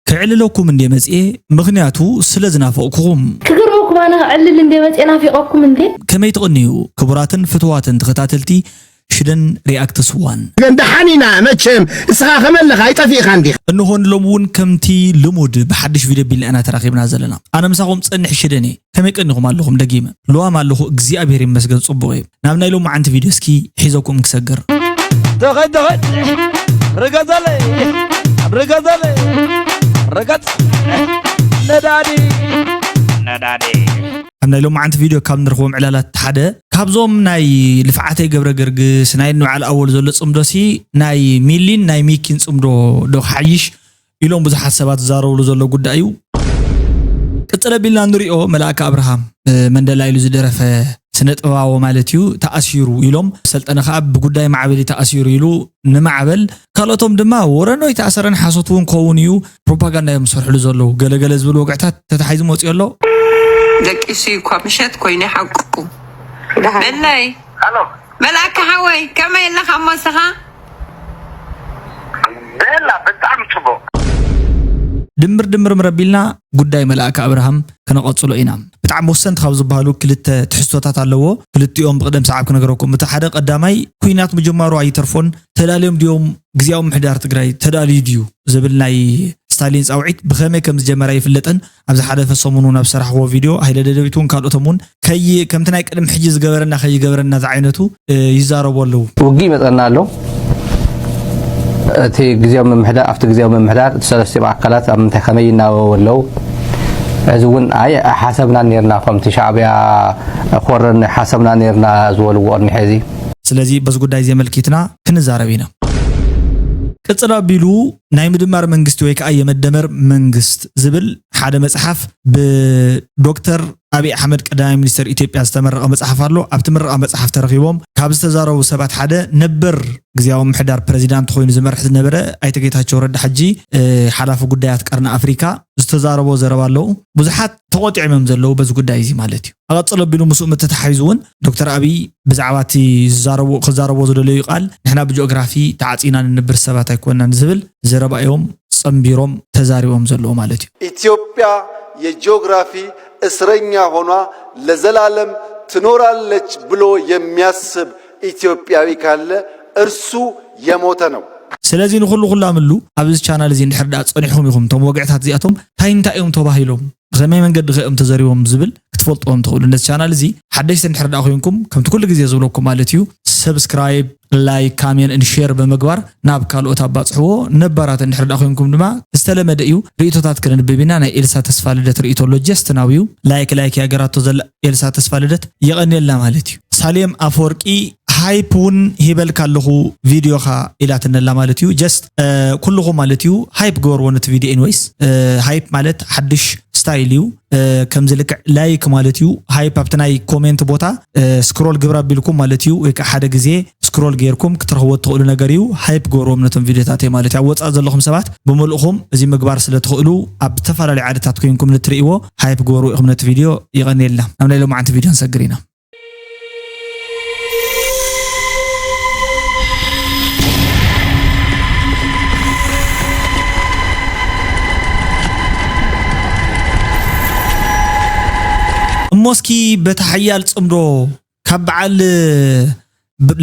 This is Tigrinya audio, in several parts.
ክዕልለኩም እንዴ መጽኤ፣ ምኽንያቱ ስለ ዝናፈቕኩኹም። ክገርመኩም ኣነ ክዕልል እንዴ መጽኤ ናፊቐኩም እንዴ። ከመይ ትቕንዩ ክቡራትን ፍትዋትን ተኸታተልቲ ሽደን ሪኣክትስ ዋን። ግን ደሓን ኢና መቸም፣ እስኻ ከመለኻ ኣይጠፊእኻን ዲኻ? እንሆ ንሎሚ እውን ከምቲ ልሙድ ብሓድሽ ቪድዮ ቢልና ኢና ተራኺብና ዘለና። ኣነ ምሳኹም ጸኒሕ ሽደን እየ። ከመይ ቀኒኹም ኣለኹም? ደጊመ ልዋም ኣለኹ፣ እግዚኣብሔር ይመስገን ጽቡቕ እየ። ናብ ናይ ሎማዓንቲ ቪድዮ እስኪ ሒዘኩም ክሰግር። ተኸድ ተኸድ ርገጸለይ ርገጸለይ ርገጽ ነዳዲ ነዳዲ ኣብ ናይ ሎማዓንቲ ቪድዮ ካብ ንረኽቦም ዕላላት ሓደ ካብዞም ናይ ልፍዓተይ ገብረ ገርግስ ናይ ንበዓል ኣወል ዘሎ ጽምዶሲ ናይ ሚሊን ናይ ሚኪን ጽምዶ ዶ ክሓይሽ ኢሎም ብዙሓት ሰባት ዝዛረብሉ ዘሎ ጉዳይ እዩ። ቅጽል ኣቢልና ንሪኦ መልኣከ ኣብርሃም መንደላ ኢሉ ዝደረፈ ስነ ጥበባዊ ማለት እዩ ተኣሲሩ ኢሎም ሰልጠነ ከዓ ብጉዳይ ማዕበል እዩ ተኣሲሩ ኢሉ ንማዕበል ካልኦቶም ድማ ወረኖ ይተኣሰረን ሓሶት እውን ክኸውን እዩ ፕሮፓጋንዳ እዮም ዝሰርሕሉ ዘለዉ ገለገለ ዝብል ወግዕታት ተታሒዙ መፅኡ ኣሎ። ደቂሱ እዩ እኳ ምሸት ኮይኑ ሓቁ በላይ መልኣከ ሓወይ ከመይ ኣለኻ እሞ እስኻ በላ ብጣዕሚ ጽቡቅ ድምር ድምር ምረቢልና ጉዳይ መልኣከ ኣብርሃም ከነቐጽሎ ኢና። ብጣዕሚ ወሰንቲ ካብ ዝበሃሉ ክልተ ትሕዝቶታት ኣለዎ። ክልቲኦም ብቕደም ሰዓብ ክነግረኩም። እቲ ሓደ ቀዳማይ ኩናት ምጅማሩ ኣይተርፎን ተዳልዮም ድዮም ግዝያዊ ምሕዳር ትግራይ ተዳልዩ ድዩ ዝብል ናይ ስታሊን ፃውዒት ብኸመይ ከም ዝጀመረ ኣይፍለጥን። ኣብ ዝሓለፈ ሰሙን እውን ኣብ ሰራሕዎ ቪድዮ ሃይለ ደደቢት እውን ካልኦቶም እውን ከይ ከምቲ ናይ ቅድሚ ሕጂ ዝገበረና ከይገበረና ዝዓይነቱ ይዛረቡ ኣለዉ። ውግእ ይመፀና ኣሎ። እቲ ግዜያዊ ምምሕዳር ኣብቲ ግዜያዊ ምምሕዳር እቲ ሰለስቲኦም ኣካላት ኣብ ምንታይ ከመይ ይናበቡ ኣለዉ? እዚ እውን ኣይ ሓሰብና ነርና ከምቲ ሻዕብያ ክወረኒ ሓሰብና ነርና ዝበልዎ እኒሐ እዚ። ስለዚ በዚ ጉዳይ እዚ ኣመልኪትና ክንዛረብ ኢና። ቅፅል ኣቢሉ ናይ ምድማር መንግስቲ ወይ ከዓ የመደመር መንግስት ዝብል ሓደ መፅሓፍ ብዶክተር ኣብይ ኣሕመድ ቀዳማይ ሚኒስተር ኢትዮጵያ ዝተመረቐ መፅሓፍ ኣሎ። ኣብቲ ምረቓ መፅሓፍ ተረኺቦም ካብ ዝተዛረቡ ሰባት ሓደ ነበር ግዝያዊ ምምሕዳር ፕረዚዳንት ኮይኑ ዝመርሕ ዝነበረ ኣይተ ጌታቸው ረዳ ሕጂ ሓላፊ ጉዳያት ቀርኒ ኣፍሪካ ዝተዛረቦ ዘረባ ኣለዉ። ብዙሓት ተቖጢዖም እዮም ዘለዉ በዚ ጉዳይ እዚ ማለት እዩ። ኣቐፅሎ ኣቢሉ ምስኡ ምተተሓሒዙ እውን ዶክተር ኣብይ ብዛዕባ እቲ ዝዛረቡ ክዛረብዎ ዝደለዩ ቃል ንሕና ብጂኦግራፊ ተዓፂና ንንብር ሰባት ኣይኮንናን ዝብል ዘረባ እዮም ፀንቢሮም ተዛሪቦም ዘለዉ ማለት እዩ። ኢትዮጵያ የጂኦግራፊ እስረኛ ሆኗ ለዘላለም ትኖራለች ብሎ የሚያስብ ኢትዮጵያዊ ካለ እርሱ የሞተ ነው። ስለዚ ንኹሉ ኩላምሉ ኣብዚ ቻናል እዚ እንድሕር ደኣ ጸኒሕኩም ኢኹም እቶም ወግዕታት እዚኣቶም ታይ እንታይ እዮም ተባሂሎም ብኸመይ መንገዲ ከ እዮም ተዘሪቦም ዝብል ክትፈልጥዎም ትኽእሉ። ነዚ ቻናል እዚ ሓደሽቲ እንድሕር ደኣ ኮይንኩም ከምቲ ኩሉ ግዜ ዝብለኩም ማለት እዩ ሰብስክራይብ ላይክ ካሜን ን ሼር ብምግባር ናብ ካልኦት ኣባፅሕዎ። ነባራት እንድሕር ደኣ ኮይንኩም ድማ ዝተለመደ እዩ ርእቶታት ክነንብብ ኢና። ናይ ኤልሳ ተስፋ ልደት ርእቶ ኣሎ ጀስት ናው እዩ ላይክ ላይክ ያገራቶ ዘላ ኤልሳ ተስፋ ልደት የቐንየልና ማለት እዩ። ሳሌም ኣፈወርቂ ሃይፕ እውን ሂበልካ ኣለኹ ቪድዮኻ ኢላትነላ ማለት እዩ። ጀስት ኩልኹም ማለት እዩ ሃይፕ ግበርዎ ነቲ ቪድዮ። ኤንወይስ ሃይፕ ማለት ሓድሽ ስታይል እዩ። ከምዚ ልክዕ ላይክ ማለት እዩ ሃይፕ ኣብቲ ናይ ኮሜንት ቦታ ስክሮል ግብር ኣቢልኩም ማለት እዩ ወይ ከዓ ሓደ ግዜ ስክሮል ጌርኩም ክትረኽቦ ትኽእሉ ነገር እዩ። ሃይፕ ግበርዎም ነቶም ቪድዮታተይ ማለት እዩ። ኣብ ወፃእ ዘለኹም ሰባት ብምልእኹም እዚ ምግባር ስለ ትኽእሉ ኣብ ዝተፈላለዩ ዓድታት ኮይንኩም ንትርእይዎ ሃይፕ ግበርዎ ኢኹም ነቲ ቪድዮ። የቐንየልና። ናብ ናይ ሎማዓንቲ ቪድዮ ንሰግር ኢና። እሞ እስኪ በቲ ሓያል ፅምዶ ካብ በዓል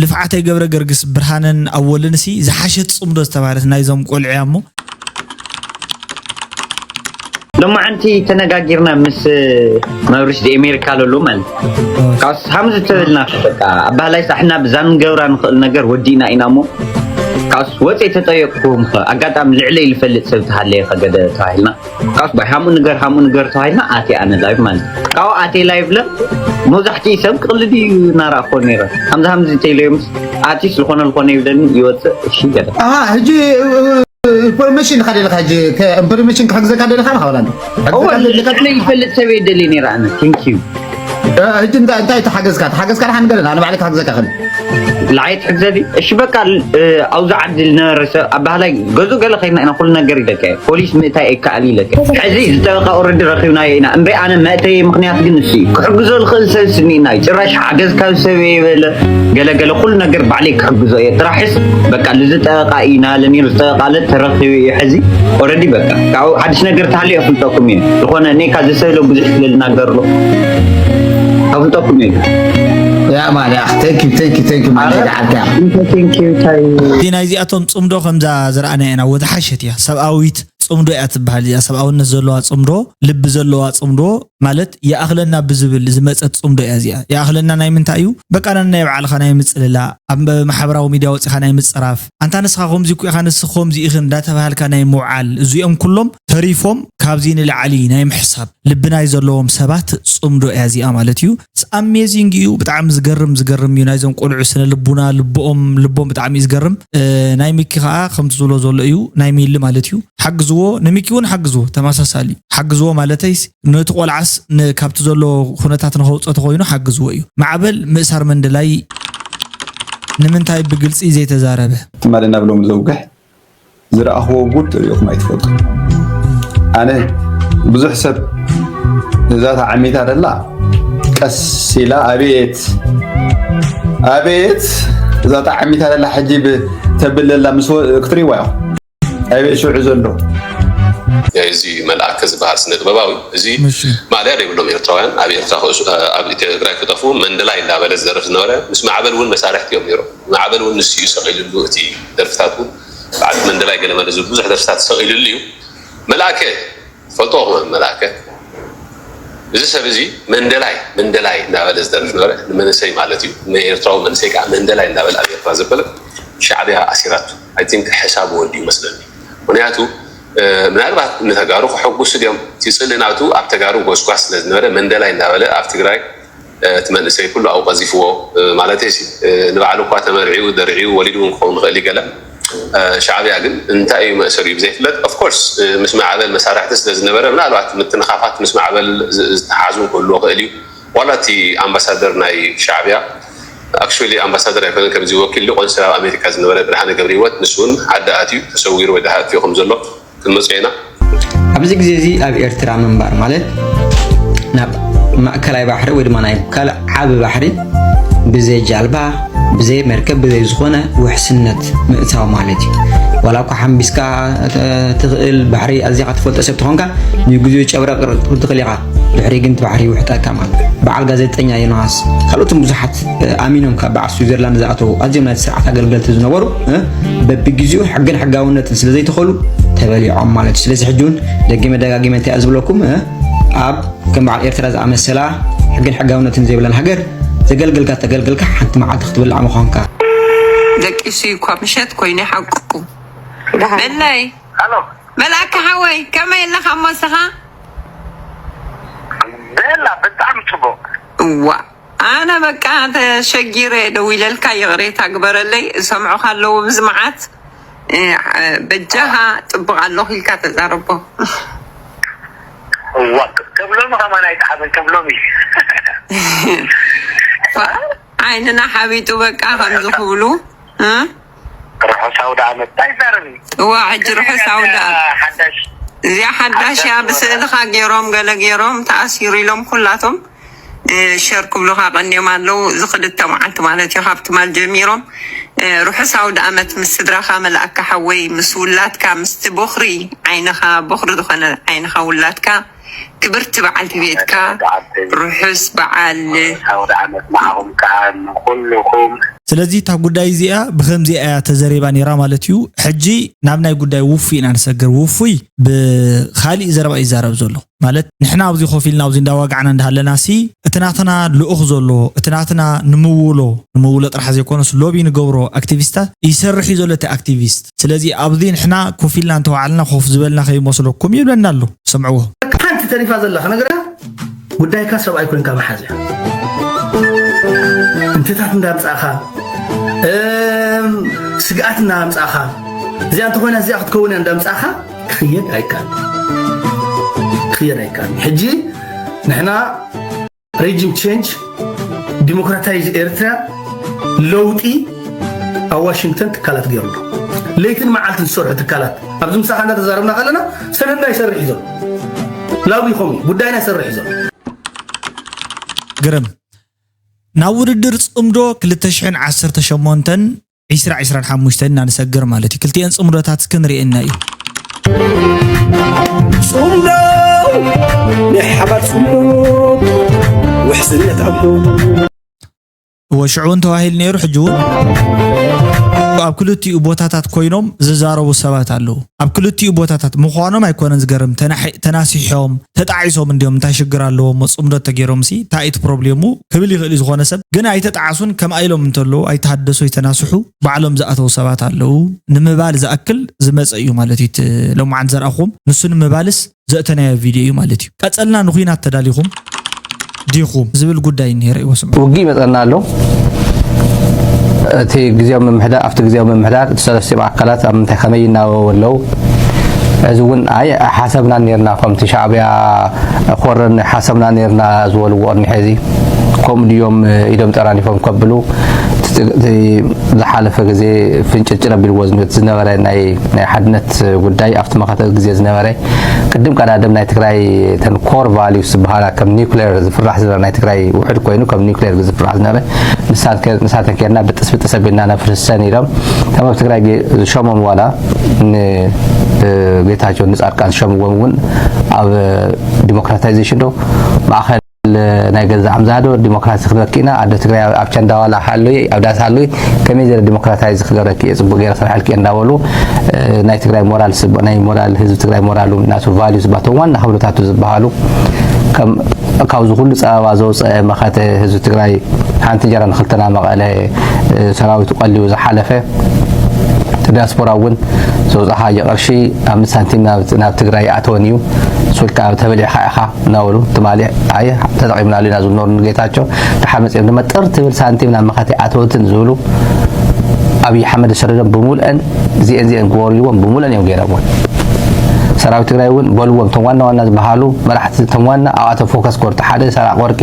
ልፍዓተይ ገብረ ገርግስ ብርሃነን ኣወልን ሲ ዝሓሸት ፅምዶ ዝተባህለት ናይዞም ቆልዑ እያ እሞ ሎማዓንቲ ተነጋጊርና ምስ መብሪስ ዲኤሜሪካ ለሎ ማለት ካብስ ሃምዚ ተበልና በቃ ኣባህላይ ሳሕና ብዛ ንገብራ ንኽእል ነገር ወዲእና ኢና እሞ ካብስ ወፀ ተጠየቅኩም ኣጋጣሚ ልዕለይ ዝፈልጥ ሰብ ተሃለየ ከገደ ተባሂልና ካብስ ባይ ሃሙ ንገር ሃሙ ንገር ተባሂልና ኣቴ ኣነ ላይቭ ማለት ካብኡ ኣቴ ላይቭ ለ መብዛሕትኡ ሰብ ቅልድ እዩ እናረኣኮ ነይረ ሃምዚ ሃምዚ ተይለዮምስ ኣርቲስት ዝኾነ ዝኾነ ይብለኒ ይወፅእ እሺ ገለ ሕጂ ኢንፎርሜሽን ኢኻ ደለኻ ሕጂ ኢንፎርሜሽን ክሕግዘካ ደለኻ ንኻበላ ይፈልጥ ሰብ የደሊ ነይራ ኣነ ቴንኪዩ ሕጂ እንታይ እንታይ ተሓገዝካ ተሓገዝካ ደሓን ገለን ኣነ ባዕለይ ክሓግዘካ ክእል። ልዓየት ሕግዘዚ እሺ በቃ። ኣብዚ ዓዲ ዝነበረ ሰብ ኣባህላይ ገዙ ገለ ከይድና ኢና ኩሉ ነገር ይደቀ ፖሊስ ምእታይ ኣይከኣል ይለቀ። ሕዚ ዝጠበቃ ኦረዲ ረኪብናዮ ኢና እምበይ ኣነ መእተየ ምክንያት ግን እሱ እዩ ክሕግዞ ዝኽእል ሰብ ስኒና እዩ ጭራሽ ሓገዝ ካብ ሰብ የበለ። ገለገለ ኩሉ ነገር ባዕለይ ክሕግዞ እየ ጥራሕስ በቃ ልዝጠበቃ እዩ ናለ ነይሩ ዝጠበቃለ ተረኪቡ እዩ ሕዚ። ኦረዲ በቃ ካብኡ ሓድሽ ነገር ተሃልዮ የፍልጠኩም እዩ ዝኾነ እኔ ካዚ ሰብ ኢሎ ብዙሕ ስለ ዝናገር ኣሎ። ከፍልጠኩም እዩ። ያ ማል ያ thank you thank you thank you ማል ያ ደዓልካ ያ Thank you ታይ እቲ ናይዚኣቶም ፅምዶ ከምዛ ዝረኣና ኢና ወተሓሸት እያ ሰብኣዊት ፅምዶ እያ ትበሃል እዚኣ ሰብኣውነት ዘለዋ ፅምዶ ልቢ ዘለዋ ፅምዶ ማለት ይኣኽለና ብዝብል ዝመፀት ፅምዶ እያ እዚኣ ይኣኽለና ናይ ምንታይ እዩ በቃ ናይ ባዕልኻ ናይ ምፅልላ ኣብ ማሕበራዊ ሚድያ ወፂኻ ናይ ምፅራፍ ኣንታ ንስኻ ከምዚ እኮ ኢኻ ንስኻ ከምዚ ኢኽን እንዳተባሃልካ ናይ ምውዓል እዚኦም ኩሎም ተሪፎም ካብዚ ንላዕሊ ናይ ምሕሳብ ልቢ ናይ ዘለዎም ሰባት ፅምዶ እያ እዚኣ ማለት እዩ። ኣሜዚንግ እዩ ብጣዕሚ ዝገርም ዝገርም እዩ ናይዞም ቆልዑ ስነ ልቡና ልብኦም ልቦም ብጣዕሚ እዩ ዝገርም። ናይ ሚኪ ከዓ ከምቲ ዝብሎ ዘሎ እዩ ናይ ሚሊ ማለት እዩ ሓግዝዎ ንሚኪ እውን ሓግዝዎ ተመሳሳሊ ሓግዝዎ ማለተይስ ነቲ ቆልዓስ ካብቲ ዘሎ ኩነታት ንከውፀ ተኮይኑ ሓግዝዎ እዩ። ማዕበል ምእሳር መንደላይ ንምንታይ ብግልፂ ዘይተዛረበ? ትማሊ ናብ ሎም ዘውግሕ ዝረኣኽዎ ጉድ ርኢኹም ኣይትፈልጡ። ኣነ ብዙሕ ሰብ እዛ ተዓሚታ ደላ ቀስ ኢላ ኣቤት ኣቤት እዛ ተዓሚታ ደላ ሕጂ ተብል ደላ ምስ ክትሪዋ ኢኹም ኣቤት ሽዑ ዘሎ እዚ መልኣከ ዝበሃል ስነ ጥበባዊ እዚ ማእለያ ዘይብሎም ኤርትራውያን ኣብ ኤርትራ ኣብ ትግራይ ክጠፍኡ መንደላይ እንዳበለ ዝደርፍ ዝነበረ ምስ ማዕበል እውን መሳርሕቲ እዮም ነይሮም። ማዕበል እውን ንሱ እዩ ሰቒልሉ እቲ ደርፍታት እውን በዓል መንደላይ ገለመለ ዝብል ብዙሕ ደርፍታት ሰቒልሉ እዩ። መልኣከ ትፈልጥዎ ከማን መልኣከ እዚ ሰብ እዚ መንደላይ መንደላይ እንዳበለ ዝደርፍ ነበረ ንመንእሰይ ማለት እዩ ንኤርትራዊ መንእሰይ ከዓ መንደላይ እንዳበለ ኣብ ኤርትራ ዘበለ ሻዕብያ ኣሲራቱ I think ሕሳብ ወዲ ይመስለኒ ምክንያቱ ምናልባት ንተጋሩ ከሐጉሱ ድዮም እቲ ፅልኢ ናቱ ኣብ ተጋሩ ጎስጓስ ስለዝነበረ መንደላይ እንዳበለ ኣብ ትግራይ እቲ መንእሰይ ኩሉ ኣብኡ ቀዚፍዎ ማለተይ ሲ ንባዕሉ እኳ ተመርዒኡ ደርዒኡ ወሊዱ እውን ክኸውን ይኽእል እዩ ገለ ሻዕብያ ግን እንታይ እዩ መእሰሪኡ ብዘይፍለጥ of course ምስ ማዕበል መሳርሕቲ ስለ ዝነበረ ምናልባት ምትንኻፋት ምስ ማዕበል ዝተሓሓዙ እውን ክህልዎ ይኽእል እዩ ዋላ እቲ ኣምባሳደር ናይ ሻዕብያ actually ኣምባሳደር ኣይኮነን ከምዚ ወኪል ቆንስል ኣብ ኣሜሪካ ዝነበረ ብርሃነ ገብረሂወት ንሱ እውን ዓዲ ኣትዩ ተሰዊሩ ወይ ደኣ ኣጥፊኡ ከም ዘሎ ክንመፅኦ ኢና። ኣብዚ ግዜ እዚ ኣብ ኤርትራ ምንባር ማለት ናብ ማእከላይ ባሕሪ ወይ ድማ ናይ ካልእ ዓቢ ባሕሪ ብዘይ ጃልባ፣ ብዘይ መርከብ፣ ብዘይ ዝኾነ ውሕስነት ምእታው ማለት እዩ። ዋላ እኳ ሓምቢስካ ትኽእል ባሕሪ ኣዚኻ ትፈልጦ ሰብ ተኾንካ ንግዜኡ ጨብረቕርቕ ክትብል ትኽእል ኢኻ። ድሕሪ ግን እቲ ባሕሪ ይውሕጠካ ማለት እዩ። በዓል ጋዜጠኛ ዮናስ ካልኦትን ብዙሓት ኣሚኖም ካብ በዓል ስዊዘርላንድ ዝኣተዉ ኣዝዮም ናይቲ ስርዓት ኣገልገልቲ ዝነበሩ በብግዜኡ ሕግን ሕጋውነትን ስለ ዘይተኸሉ ተበሊዖም ማለት እዩ። ስለዚ ሕጂ እውን ደጊመ ደጋጊመ እንታይ እየ ዝብለኩም ኣብ ከም በዓል ኤርትራ ዝኣመሰላ ሕግን ሕጋውነትን ዘይብለን ሃገር ዘገልገልካ ተገልገልካ ሓንቲ መዓልቲ ክትብላዕ ምዃንካ። ደቂሱ እኳ ምሸት ኮይኑ ሓቅኩ በላይ መልኣከ ሓወይ ከመይ ኣለኻ እሞ ንስኻ በላ ብጣዕሚ ጽቡቅ እዋ ኣነ በቃ ተሸጊረ ደዊለልካ ይቕሬታ ግበረለይ እሰምዑኻ ኣለዉ ብዝመዓት በጃኻ ጽቡቕ ኣለኹ ኢልካ ተዛረቦ እዋ ከብሎም ከማን ኣይጠዓመን ከብሎም እዩ ዓይንና ሓቢጡ በቃ ከምዚ ክብሉ ርሑስ ኣውደ ዓመት ኣይዛረብ እዩ እዋ ሕጂ ርሑስ ኣውደ ዓመት እዚኣ ሓዳሽ እያ ብስእልኻ ገይሮም ገለ ገይሮም ተኣሲሩ ኢሎም ኩላቶም ሸር ክብሉኻ ቀንዮም ኣለዉ እዚ ክልተ መዓልቲ ማለት እዩ ካብ ትማል ጀሚሮም ርሑስ ኣውደ ኣመት ምስ ስድራኻ መልኣካ ሓወይ ምስ ውላድካ ምስቲ ቦኽሪ ዓይንኻ ቦኽሪ ዝኾነ ዓይንኻ ውላድካ ክብርቲ በዓልቲ ቤትካ ርሑስ በዓል ኣውደ ኣመት ንዓኹም ከዓ ንኩልኹም ስለዚ እታ ጉዳይ እዚኣ ብከምዚኣ እያ ተዘሪባ ነይራ ማለት እዩ። ሕጂ ናብ ናይ ጉዳይ ውፉይ ኢና ንሰግር። ውፉይ ብኻሊእ ዘረባ እዩ ይዛረብ ዘሎ። ማለት ንሕና ኣብዚ ኮፍ ኢልና ኣብዚ እንዳዋጋዕና እንዳሃለና ሲ እቲ ናትና ልኡኽ ዘሎ እቲ ናትና ንምውሎ ንምውሎ ጥራሕ ዘይኮነስ ሎቢ ንገብሮ ኣክቲቪስታት ይሰርሕ እዩ ዘሎ እቲ ኣክቲቪስት። ስለዚ ኣብዚ ንሕና ኮፍ ኢልና እንተዋዕልና ኮፍ ዝበልና ከይመስለኩም ይብለና ኣሎ። ሰምዕዎ። ሓንቲ ተሪፋ ዘላ ክነግራ ጉዳይካ ሰብኣይ ኮንካ መሓዝያ እንተታት እንዳምጻእኻ ስግኣት እንዳምጻእኻ እዚኣ እንተኾይና እዚኣ ክትከውን እያ እንዳምጻእኻ ክኽየድ ኣይከኣል ክኽየድ ኣይከኣል ሕጂ ንሕና ሬጂም ቼንጅ፣ ዲሞክራታይዝ ኤርትራ፣ ለውጢ ኣብ ዋሽንግተን ትካላት ገይሩ ኣሎ። ለይትን መዓልትን ዝሰርሑ ትካላት፣ ኣብዚ ምሳኻ እናተዛረብና ከለና ሰነድና ይሰርሕ እዩ ዘሎ። ላውዲ ኮሚ ጉዳይና ይሰርሕ እዩ ዘሎ። ግርም። ናብ ውድድር ጽምዶ ክልተ ሽሕን ዓሰርተ ሸሞንተን ዒስራ ዒስራን ሓሙሽተን ኢና ንሰግር ማለት እዩ። ክልቲኤን ጽምዶታት እስኪ ንርእየና እዩ። ጽምዶ፣ ናይ ሓባር ጽምዶ፣ ውሕስነት ኣቦ። እወ፣ ሽዑ እውን ተባሂሉ ነይሩ። ሕጂ እውን ኣብ ክልቲኡ ቦታታት ኮይኖም ዝዛረቡ ሰባት ኣለዉ። ኣብ ክልቲኡ ቦታታት ምዃኖም ኣይኮነን ዝገርም፣ ተናሒ- ተናሲሖም ተጣዒሶም እንዲዮም፣ እንታይ ሽግር ኣለዎም? ጽምዶ ተገይሮም ሲ እንታይ እቲ ፕሮብሌሙ ክብል ይኽእል እዩ ዝኾነ ሰብ። ግን ኣይተጣዓሱን፣ ከምኣ ኢሎም እንተለዉ ኣይተሃደሱ፣ ኣይተናስሑ፣ ባዕሎም ዝኣተዉ ሰባት ኣለዉ ንምባል ዝኣክል ዝመጸ እዩ ማለት እዩ። እቲ ሎማዓንቲ ዘርኣኹም ንሱ ንምባልስ ዘእተናዮ ቪድዮ እዩ ማለት እዩ። ቀጸልና ንኹናት ተዳሊኹም ዲኹም ዝብል ጉዳይ እኒሄ፣ ርእይዎ ስምዑ። ውግእ ይመጸና ኣሎ። እቲ ግዜያዊ ምምሕዳር ኣብቲ ግዜያዊ ምምሕዳር እቲ ሰለስቲኦም ኣካላት ኣብ ምንታይ ከመይ ይናበቡ ኣለዉ? እዚ እውን ኣይ ሓሰብና ነርና ከምቲ ሻዕብያ ኮረን ሓሰብና ነርና ዝበልዎ ቅድሚ ሕዚ ከምኡ ድዮም ኢዶም ጠራኒፎም ከብሉ እቲ ዝሓለፈ ግዜ ፍንጭርጭር ኣቢልዎ ዝነበረ ናይ ናይ ሓድነት ጉዳይ ኣብቲ መኸተ ግዜ ዝነበረ ቅድም ቀዳድም ናይ ትግራይ ተን ኮር ቫሊዩስ ዝበሃላ ከም ኒውክሌር ዝፍራሕ ዝነበረ ናይ ትግራይ ውሕድ ኮይኑ ከም ኒውክሌር ዝፍራሕ ዝነበረ ንሳተን ኬርና ብጥስ ብጥስ ኣቢልና ነፍርሰን ኢሎም ከም ኣብ ትግራይ ዝሸሞም ዋላ ንጌታቸው ንፃድቃን ዝሸምዎም እውን ኣብ ዲሞክራታይዜሽን ዶ ማእኸል ናይ ገዛእ ኣምዛዶ ዲሞክራሲ ክረክእና ኣዶ ትግራይ ኣብ ቸንዳዋላ ሃሉይ ኣብ ዳስ ሃሉይ ከመይ ዘለ ዲሞክራታይዝ ክገረክ እየ ፅቡቅ ገይረ ክሰርሐልክ እየ እንዳበሉ ናይ ትግራይ ሞራል ናይ ሞራል ህዝቢ ትግራይ ሞራሉ ናቱ ቫልዩ ዝባቶም ዋና ክብርታቱ ዝበሃሉ ካብዚ ኩሉ ፀበባ ዘውፀአ መኸተ ህዝቢ ትግራይ ሓንቲ እንጀራ ንክልተና መቐለ ሰራዊቱ ቀልዩ ዝሓለፈ እቲ ዲያስፖራ እውን ዘውፅኣኻዮ ቅርሺ ኣምስት ሳንቲም ናብ ትግራይ ኣተወን እዩ ሱልካ ተበሊዕካ ኢኻ እናበሉ ትማሊ ኣየ ተጠቒምናሉ ኢና ዝብሉ ነበሩ ንጌታቸው ድሓር መፂኦም ድማ ጥር ትብል ሳንቲም ናብ መኸተ ኣተወትን ዝብሉ ኣብይ ኣሕመድ ዝሰደዶም ብምሉአን እዚአን እዚአን ጎርይዎም ብምሉአን እዮም ገይሮምዎን ሰራዊት ትግራይ እውን በልዎም እቶም ዋና ዋና ዝበሃሉ መራሕቲ እቶም ዋና ኣብኣቶም ፎከስ ገሩ ሓደ ሰራቕ ወርቂ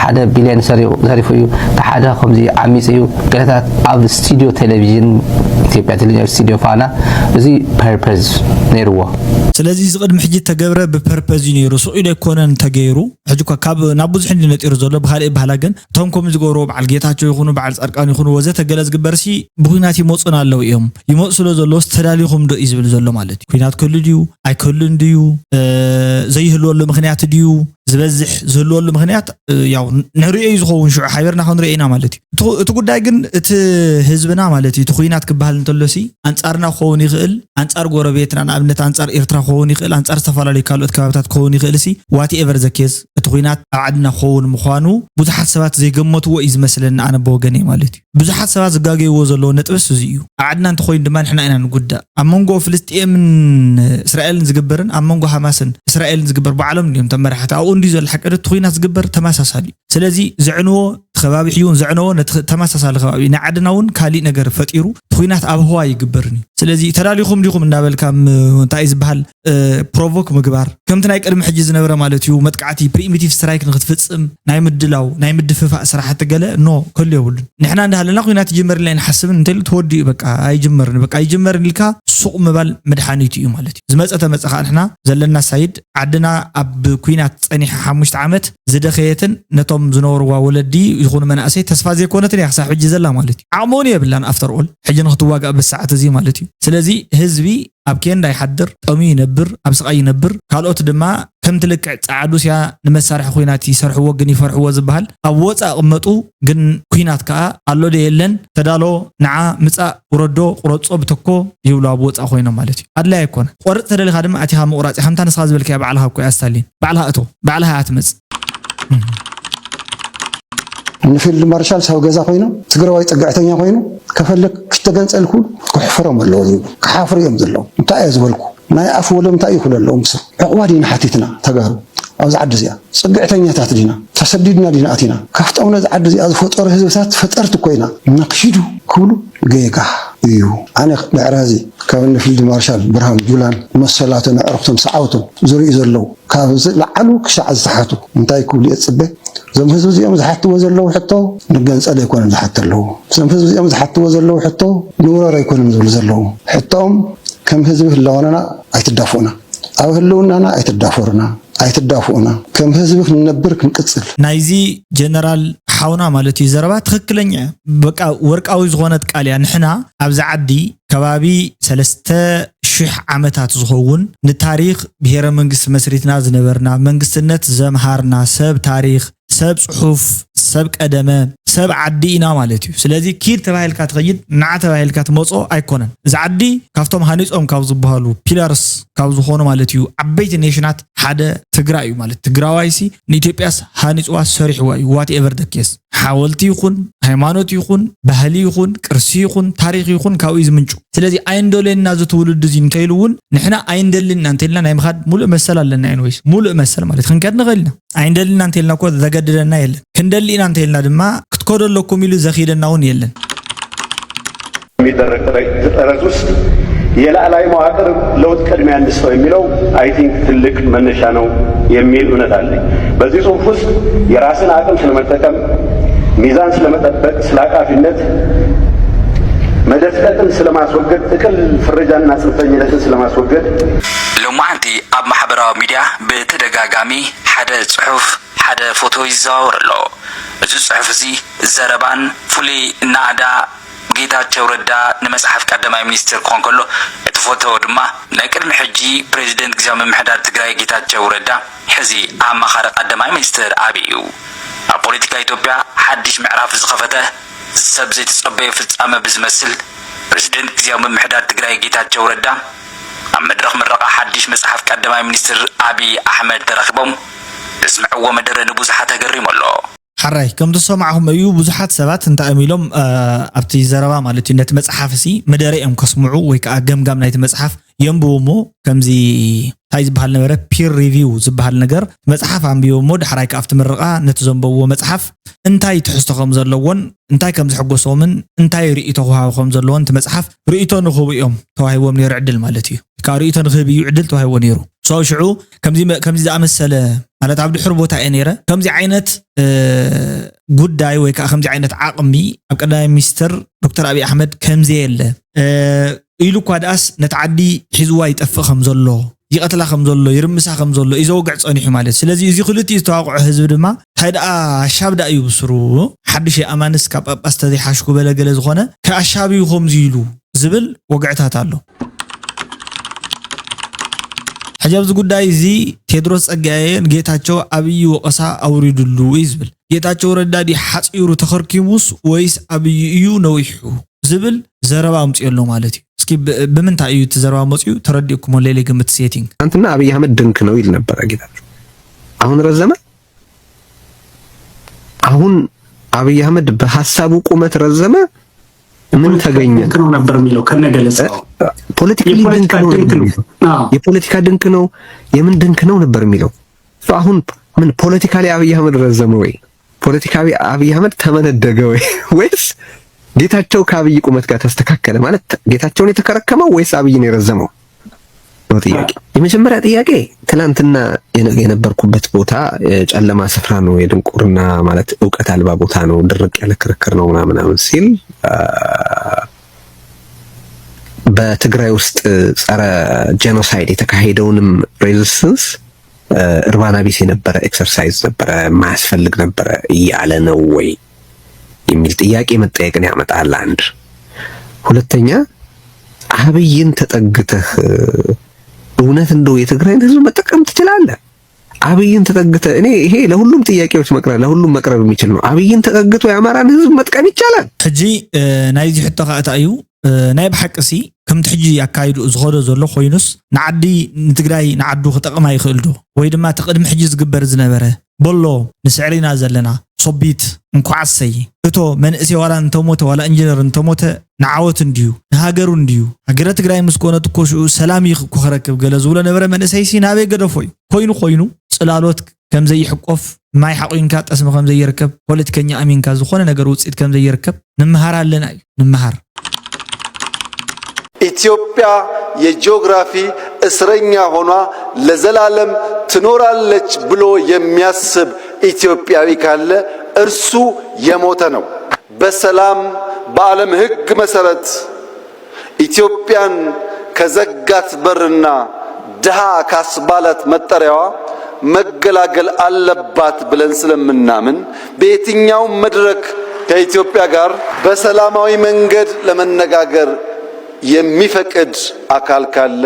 ሓደ ቢልዮን ዘሪፉ እዩ ሓደ ከምዚ ዓሚፅ እዩ ገለታት ኣብ ስቱዲዮ ቴሌቪዥን ኢትዮጵያ ቴሌቪዥን ስቱዲዮ ፋና እዚ ፐርፐዝ ነይርዎ ስለዚ እዚ ቅድሚ ሕጂ ተገብረ ብፐርፐዝ እዩ ነይሩ ስቕ ኢሉ ኣይኮነን ተገይሩ ሕጂ እኳ ካብ ናብ ብዙሕ እንዲ ነጢሩ ዘሎ ብካልእ በሃላ ግን እቶም ከምኡ ዝገብርዎ በዓል ጌታቸው ይኹኑ በዓል ፃድቃን ይኹኑ ወዘተ ገለ ዝግበር ሲ ብኩናት ይመፁን ኣለዉ እዮም ይመፁ ስለ ዘለዎስ ተዳሊኹም ዶ እዩ ዝብል ዘሎ ማለት እዩ ኩናት ክህሉ ድዩ ኣይክህሉን ድዩ ዘይህልወሉ ምክንያት ድዩ ዝበዝሕ ዝህልወሉ ምክንያት ያው ንርእዮ እዩ ዝኸውን ሽዑ ሓቢርና ክንርእዮ ኢና ማለት እዩ እቲ ጉዳይ ግን እቲ ህዝብና ማለት እዩ እቲ ኩናት ክበሃል እንተሎሲ ኣንጻርና ክኸውን ይኽእል ኣንጻር ጎረቤትና ንኣብነት ኣንጻር ኤርትራ ክኸውን ይኽእል ኣንጻር ዝተፈላለዩ ካልኦት ከባብታት ክኸውን ይኽእል ሲ ዋት ኤቨር ዘኬዝ እቲ ኩናት ኣብ ዓድና ክኸውን ምዃኑ ብዙሓት ሰባት ዘይገመትዎ እዩ ዝመስለኒ ኣነ ብወገነይ ማለት እዩ ብዙሓት ሰባት ዝጋገይዎ ዘለዎ ነጥብስ እዚ እዩ ኣብ ዓድና እንተኮይኑ ድማ ንሕና ኢና ንጉዳእ ኣብ መንጎ ፍልስጥኤምን እስራኤልን ዝግበርን ኣብ መንጎ ሃማስን እስራኤልን ዝግበር ባዕሎም እንዲዮም ተመራሕቲ ኣብኡ እንዲ ዘሎ ሓቂ እቲ ኩናት ዝግበር ተመሳሳሊ እዩ ስለዚ ዘዕንዎ ከባቢ ሕዩን ዘዕነዎ ነቲ ተመሳሳሊ ከባቢ ንዓድና እውን ካሊእ ነገር ፈጢሩ እቲ ኩናት ኣብ ህዋ ይግበርን እዩ ስለዚ ተዳሊኹም ዲኹም እንዳበልካ እንታይ ዝበሃል ፕሮቮክ ምግባር ከምቲ ናይ ቅድሚ ሕጂ ዝነበረ ማለት እዩ መጥቃዕቲ ፕሪሚቲቭ ስትራይክ ንክትፍፅም ናይ ምድላው ናይ ምድፍፋእ ስራሕቲ ገለ ኖ ክህሉ የብሉን ንሕና እንዳሃለና ኩናት ይጅመር ኢልና ይንሓስብን እንተኢሉ ተወዲኡ በቃ ኣይጅመርን በቃ ኣይጅመርን ኢልካ ሱቕ ምባል መድሓኒቱ እዩ ማለት እዩ ዝመፀ ተመፀ ከዓ ንሕና ዘለና ሳይድ ዓድና ኣብ ኩናት ፀኒሓ ሓሙሽተ ዓመት ዝደኸየትን ነቶም ዝነበርዋ ወለዲ ይኹኑ መናእሰይ ተስፋ ዘይኮነትን እያ ክሳብ ሕጂ ዘላ ማለት እዩ ዓቕሚ እውን የብላን ኣፍተር ኦል ሕጂ ንክትዋጋእ በዚ ሰዓት እዚ ማለት እዩ ስለዚ ህዝቢ ኣብ ኬንዳ ይሓድር ጠምዩ ይነብር ኣብ ስቓይ ይነብር ካልኦት ድማ ከምቲ ልክዕ ፃዓዱስ እያ ንመሳርሒ ኩናት ይሰርሕዎ ግን ይፈርሕዎ ዝበሃል ኣብ ወፃእ ቅመጡ ግን ኩናት ከዓ ኣሎ ዶ የለን ተዳሎ ንዓ ምፃእ ውረዶ ቁረፆ ብተኮ ይብሉ ኣብ ወፃእ ኮይኖም ማለት እዩ ኣድላይ ኣይኮነ ቆርፅ ተደሊካ ድማ ኣቲካ ምቁራፅ ከምታ ንስካ ዝበልካያ ባዕልካ እኮ እያ ስታሊን ባዕልካ እቶ ባዕልካ እያ ትመፅእ ንፊልድ ማርሻል ሰብ ገዛ ኮይኑ ትግራዋይ ፅግዕተኛ ኮይኑ ከፈለግ ክተገንፀልኩ ክሕፍሮም ኣለዎ ዝብሉ ክሓፍሩ እዮም ዘለዉ እንታይ እየ ዝበልኩ ናይ ኣፍ ወለምታ እዩ ክብሉ ኣለዎም ሰብ ዕቑባ ዲና ሓቲትና ተጋሩ ኣብዚ ዓዲ እዚኣ ፅግዕተኛታት ዲና ተሰዲድና ዲና ኣቲና ካብቶም ነዚ ዓዲ እዚኣ ዝፈጠሩ ህዝብታት ፈጠርቲ ኮይና ነክሽዱ ክብሉ ጌጋ እዩ። ኣነ ድሕሪ ሕዚ ካብ እኒ ፊልድ ማርሻል ብርሃኑ ጁላን መሰላትን ኣዕሩኽቶም ሰዓብቶም ዝርእዩ ዘለዉ ካብ ዝለዓሉ ክሻዕ ዝተሓቱ እንታይ ክብሉ እየ ዝፅበ? እዞም ህዝቢ እዚኦም ዝሓትዎ ዘለዉ ሕቶ ንገንፀል ኣይኮነን ዝሓቱ ኣለዉ። እዞም ህዝቢ እዚኦም ዝሓትዎ ዘለዉ ሕቶ ንውረር ኣይኮነን ዝብሉ ዘለዉ። ሕቶኦም ከም ህዝቢ ህላወናና ኣይትዳፍኡና፣ ኣብ ህልውናና ኣይትዳፈሩና፣ ኣይትዳፍኡና፣ ከም ህዝቢ ክንነብር ክንቅፅል። ናይዚ ጀነራል ሓውና ማለት እዩ ዘረባ ትኽክለኛ እዩ። በቃ ወርቃዊ ዝኾነት ቃል እያ። ንሕና ኣብዚ ዓዲ ከባቢ ሰለስተ ሽሕ ዓመታት ዝኸውን ንታሪኽ ብሄረ መንግስቲ መስሪትና ዝነበርና፣ መንግስትነት ዘምሃርና፣ ሰብ ታሪኽ፣ ሰብ ፅሑፍ፣ ሰብ ቀደመ፣ ሰብ ዓዲ ኢና ማለት እዩ። ስለዚ ኪድ ተባሂልካ ትኸይድ፣ ንዓ ተባሂልካ ትመፅኦ ኣይኮነን። እዚ ዓዲ ካብቶም ሃኒፆም ካብ ዝበሃሉ ፒላርስ ካብ ዝኾኑ ማለት እዩ ዓበይቲ ኔሽናት ሓደ ትግራይ እዩ ማለት ትግራዋይሲ ንኢትዮጵያስ ሃኒፅዋ ሰሪሕዋ እዩ። ዋት ኤቨር ደ ኬስ ሓወልቲ ይኹን ሃይማኖት ይኹን ባህሊ ይኹን ቅርሲ ይኹን ታሪኽ ይኹን ካብኡ እዩ ዝምንጩ። ስለዚ ኣይንደልየና እዚ ትውልዲ እዚ እንተኢሉ እውን ንሕና ኣይንደልን ኢና እንተኢልና ናይ ምኻድ ሙሉእ መሰል ኣለና። ኤንወይስ ሙሉእ መሰል ማለት ክንከድ ንኽእል ኢና። ኣይንደልን ኢና እንተኢልና እኮ ዘገድደና የለን። ክንደሊ ኢና እንተኢልና ድማ ክትከዱ ኣለኩም ኢሉ ዘኺደና እውን የለን። የሚደረግ ጥረት ውስጥ የላዕላይ መዋቅር ለውጥ ቅድሚያ እንስጠው የሚለው I think ትልቅ መነሻ ነው የሚል እምነት አለኝ። በዚህ ጽሁፍ ውስጥ የራስን አቅም ስለመጠቀም፣ ሚዛን ስለመጠበቅ፣ ስለ አቃፊነት፣ መደፍጠጥን ስለማስወገድ፣ ጥቅል ፍረጃንና ጽንፈኝነትን ስለማስወገድ ሎማዓንቲ ኣብ ማሕበራዊ ሚድያ ብተደጋጋሚ ሓደ ጽሑፍ ሓደ ፎቶ ይዘዋወር ኣሎ። እዚ ጽሑፍ እዚ ዘረባን ፍሉይ ናእዳ ጌታቸው ረዳ ንመጽሓፍ ቀዳማይ ሚኒስትር ክኾን ከሎ እቲ ፎቶ ድማ ናይ ቅድሚ ሕጂ ፕሬዚደንት ግዝያዊ ምምሕዳር ትግራይ ጌታቸው ረዳ ሕዚ ኣማኻሪ ቀዳማይ ሚኒስትር ኣብይ እዩ። ኣብ ፖለቲካ ኢትዮጵያ ሓድሽ ምዕራፍ ዝኸፈተ ሰብ ዘይተጸበዮ ፍጻመ ብዝመስል ፕሬዚደንት ግዝያዊ ምምሕዳር ትግራይ ጌታቸው ረዳ ኣብ መድረኽ ምረቓ ሓድሽ መጽሓፍ ቀዳማይ ሚኒስትር ኣብይ ኣሕመድ ተራኺቦም ዘስምዕዎ መደረ ንብዙሓት ኣገሪሙ ኣሎ። ሓራይ ከም ዝሰማዕኹም እዩ ብዙሓት ሰባት እንታይ እዮም ኢሎም ኣብቲ ዘረባ ማለት እዩ ነቲ መጽሓፍ ሲ መደረ እዮም ከስምዑ ወይ ከዓ ገምጋም ናይቲ መጽሓፍ የንብቡ እሞ ከምዚ እንታይ ዝበሃል ነበረ ፒር ሪቪው ዝበሃል ነገር መጽሓፍ ኣንቢቦ እሞ ዳሕራይ ከዓ ኣብቲ ምርቓ ነቲ ዘንበብዎ መጽሓፍ እንታይ ትሕዝቶ ከም ዘለዎን እንታይ ከም ዝሕጎሶምን እንታይ ርእይቶ ክወሃቦ ከም ዘለዎን እቲ መጽሓፍ ርእይቶ ንክህቡ እዮም ተዋሂቦም ነይሩ ዕድል ማለት እዩ። ካብ ርእይቶ ንክህብ እዩ ዕድል ተዋሂቦ ነይሩ። So ሽዑ ከምዚ ዝኣመሰለ ማለት ኣብ ድሑር ቦታ እየ ነይረ ከምዚ ዓይነት ጉዳይ ወይ ከዓ ከምዚ ዓይነት ዓቕሚ ኣብ ቀዳማይ ሚኒስትር ዶክተር ኣብይ ኣሕመድ ከምዘየለ ኢሉ እኳ ደኣስ ነቲ ዓዲ ሒዝዋ ይጠፍእ ከም ዘሎ ይቐትላ ከም ዘሎ ይርምሳ ከም ዘሎ እዩ ዘወግዕ ፀኒሑ ማለት እዩ። ስለዚ እዚ ክልቲኡ ዝተዋቕዖ ህዝቢ ድማ እንታይ ደኣ ኣሻብ ደኣ እዩ ብስሩ ሓድሽ የኣማንስ ካብ ጳጳስ ተዘይሓሽኩ በለ ገለ ዝኾነ ከኣሻብ እዩ ከምዚ ኢሉ ዝብል ወግዕታት ኣሎ። ሕጂ ኣብዚ ጉዳይ እዚ ቴድሮስ ጸጋየ ንጌታቸው ኣብይ ወቐሳ ኣውሪድሉ እዩ ዝብል። ጌታቸው ረዳ ድዩ ሓጺሩ ተኸርኪሙስ ወይስ ኣብይ እዩ ነዊሑ ዝብል ዘረባ ኣምጺኦ ኣሎ ማለት እዩ። እስኪ ብምንታይ እዩ እቲ ዘረባ መጺኡ ተረዲእኩሞ ሌለ ግምት ሴቲንግ። ትናንትና ኣብይ ኣህመድ ድንክ ነው ይል ነበረ ጌታቸው። አሁን ረዘመ። አሁን አብይ አህመድ በሀሳቡ ቁመት ረዘመ። ምን ተገኘ? ድንክ ነው ነበር የሚለው ከነገለጸው። Politically ድንክ ነው። የፖለቲካ ድንክ ነው። የምን ድንክ ነው ነበር የሚለው። አሁን ምን politically አብይ አህመድ ረዘመ ወይ? Politically አብይ አህመድ ተመነደገ ወይ? ወይስ ጌታቸው ከአብይ ቁመት ጋር ተስተካከለ? ማለት ጌታቸውን የተከረከመው ወይስ አብይን የረዘመው ነው ጥያቄ። የመጀመሪያ ጥያቄ ትላንትና የነበርኩበት ቦታ ጨለማ ስፍራ ነው፣ የድንቁርና ማለት እውቀት አልባ ቦታ ነው፣ ድርቅ ያለ ክርክር ነው ምናምን ምናምን ሲል በትግራይ ውስጥ ጸረ genocide የተካሄደውንም resistance እርባና ቢስ የነበረ exercise ነበረ፣ የማያስፈልግ ነበረ እያለ ነው ወይ የሚል ጥያቄ መጠየቅን ያመጣል። አንድ ሁለተኛ አብይን ተጠግተህ እውነት እንደው የትግራይን ህዝብ መጠቀም ትችላለህ? አብይን ተጠግተህ እኔ ይሄ ለሁሉም ጥያቄዎች መቅረብ ለሁሉም መቅረብ የሚችል ነው። አብይን ተጠግቶ የአማራን ህዝብ መጥቀም ይቻላል? ሕጂ ናይዚ ሕቶ ከዓ እንታይ እዩ? ናይ ብሓቂ ሲ ከምቲ ሕጂ ኣካይድኡ ዝኸዶ ዘሎ ኮይኑስ ንዓዲ ንትግራይ ንዓዱ ክጠቕማ ይኽእል ዶ? ወይ ድማ እቲ ቅድሚ ሕጂ ዝግበር ዝነበረ በሎ ንስዕር ኢና ዘለና ሶቢት እንኳዓሰይ እቶ መንእሰይ ዋላ እንተሞተ ዋላ ኢንጂነር እንተሞተ ንዓወት እንድዩ ንሃገሩ እንድዩ ሃገረ ትግራይ ምስ ኮነት እኮ ሽኡ ሰላም እዩ እኮ ክረክብ ገለ ዝብሎ ነበረ መንእሰይ ሲ ናበይ ገደፎ እዩ ኮይኑ ኮይኑ ፅላሎት ከም ዘይሕቆፍ ማይ ሓቑንካ ጠስሚ ከም ዘይርከብ ፖለቲከኛ ኣሚንካ ዝኾነ ነገር ውፅኢት ከም ዘይርከብ ንምሃር ኣለና እዩ ንምሃር። ኢትዮጵያ የጂኦግራፊ እስረኛ ሆና ለዘላለም ትኖራለች ብሎ የሚያስብ ኢትዮጵያዊ ካለ እርሱ የሞተ ነው። በሰላም በዓለም ሕግ መሰረት ኢትዮጵያን ከዘጋት በርና ድሃ ካስባላት መጠሪያዋ መገላገል አለባት ብለን ስለምናምን በየትኛውም መድረክ ከኢትዮጵያ ጋር በሰላማዊ መንገድ ለመነጋገር የሚፈቅድ አካል ካለ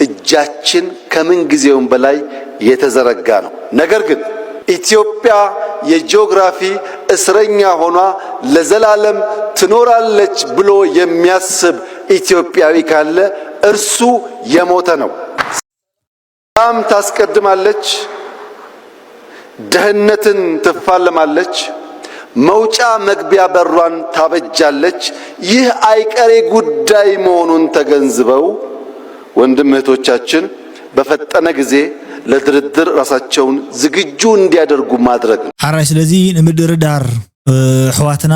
እጃችን ከምንጊዜውም በላይ የተዘረጋ ነው። ነገር ግን ኢትዮጵያ የጂኦግራፊ እስረኛ ሆና ለዘላለም ትኖራለች ብሎ የሚያስብ ኢትዮጵያዊ ካለ እርሱ የሞተ ነው። ሰላም ታስቀድማለች፣ ድህነትን ትፋለማለች፣ መውጫ መግቢያ በሯን ታበጃለች። ይህ አይቀሬ ጉዳይ መሆኑን ተገንዝበው ወንድም እህቶቻችን በፈጠነ ጊዜ ለድርድር ራሳቸውን ዝግጁ እንዲያደርጉ ማድረግ ነው። ሓራይ ስለዚ ንምድርዳር ኣሕዋትና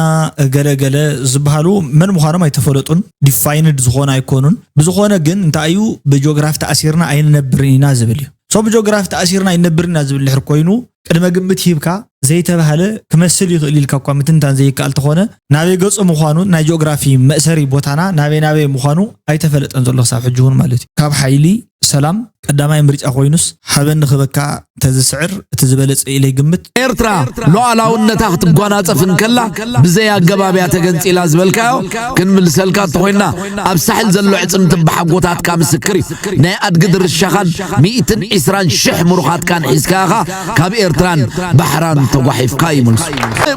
ገለ ገለ ዝበሃሉ መን ምዃኖም ኣይተፈለጡን፣ ዲፋይንድ ዝኾነ ኣይኮኑን። ብዝኾነ ግን እንታይ እዩ ብጂኦግራፊ ተኣሲርና ኣይንነብርን ኢና ዝብል እዩ። ሶ ብጂኦግራፊ ተኣሲርና ኣይንነብርን ኢና ዝብል ድሕር ኮይኑ ቅድመ ግምት ሂብካ ዘይተባህለ ክመስል ይኽእል ኢልካ እኳ ምትንታን ዘይከኣል ተኾነ ናበይ ገጹ ምዃኑ ናይ ጂኦግራፊ መእሰሪ ቦታና ናበይ ናበይ ምዃኑ ኣይተፈለጠን ዘሎ ክሳብ ሕጂ እውን ማለት እዩ። ካብ ሓይሊ ሰላም ቀዳማይ ምርጫ ኮይኑስ ሓበን ንኽበካ ተዝስዕር እቲ ዝበለጸ ኢለ ይግምት። ኤርትራ ሉዓላውነታ ክትጓናጸፍ እንከላ ብዘይ ኣገባብ እያ ተገንጺላ ዝበልካዮ ክንምልሰልካ እንተኾይና ኣብ ሳሕል ዘሎ ዕጽምቲ ብሓጎታትካ ምስክር እዩ። ናይ ኣድጊ ድርሻኻን ሚእትን ዕስራን ሽሕ ምሩኻትካን ሒዝካ ኢኻ ካብ ኤርትራን ባሕራን ተጓሒፍካ እዩ መልሱ።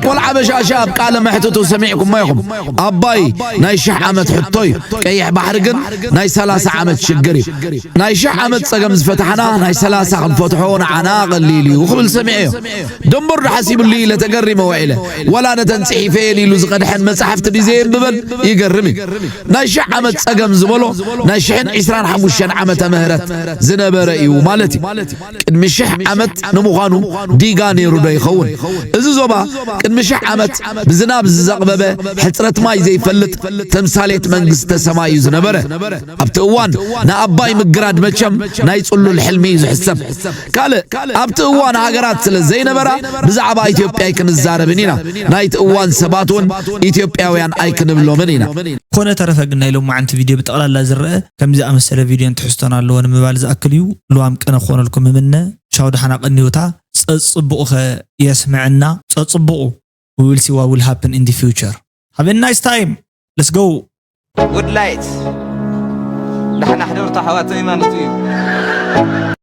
ቆልዓ በሻሻ ኣብ ቃለ መሕትቱ ሰሚዕኩሞ ኢኹም። ኣባይ ናይ ሽሕ ዓመት ሕቶ እዩ። ቀይሕ ባሕሪ ግን ናይ ሰላሳ ዓመት ሽግር እዩ። ናይ ሽሕ ዓመት ጸገም ዝፈታሕና ናይ ሰላሳ ክንፈትሖ ንዓና ቀሊል እዩ ክብል ሰሚዐዮ። ደንበሩ ሓሲብሉ ኢለ ተገሪመ ውዒለ። ዋላ ነተን ጽሒፈየን ኢሉ ዝቐድሐን መጻሕፍቲ ድዩ ዘየንብበን ይገርም እዩ። ናይ ሽሕ ዓመት ጸገም ዝበሎ ናይ ሽሕን ዕስራን ሓሙሽተን ዓመተ ምህረት ዝነበረ እዩ ማለት እዩ። ቅድሚ ሽሕ ዓመት ንምዃኑ ዲጋ ነይሩ ዶ ይኸውን? እዚ ዞባ ቅድሚ ሽሕ ዓመት ብዝናብ ዝዘቕበበ ሕጽረት ማይ ዘይፈልጥ ተምሳሌት መንግስተ ሰማይ እዩ ዝነበረ። ኣብቲ እዋን ንኣባይ ምግራድ መቸም ናይ ጽሉል ሕልሚ እዩ ዝሕሰብ። ካልእ ኣብቲ እዋን ሃገራት ስለ ዘይነበራ ብዛዕባ ኢትዮጵያ ኣይክንዛረብን ኢና። ናይቲ እዋን ሰባት እውን ኢትዮጵያውያን ኣይክንብሎምን ኢና። ኮነ ተረፈ ግን ናይ ሎማዓንቲ ቪድዮ ብጠቕላላ ዝረአ ከምዚ ዝኣመሰለ ቪድዮን ትሕዝቶን ኣለዎ ንምባል ዝኣክል እዩ። ልዋም ቅነ ክኾነልኩም እምነ። ቻው ደሓና ቀንዩታ። ጸጽቡቑኸ የስምዐና። ጸጽቡቑ we will see what will happen in the future. Have a nice time. Let's go. Good light. ደሓና ሕደሩ ኣሕዋተይ ማለት እዩ።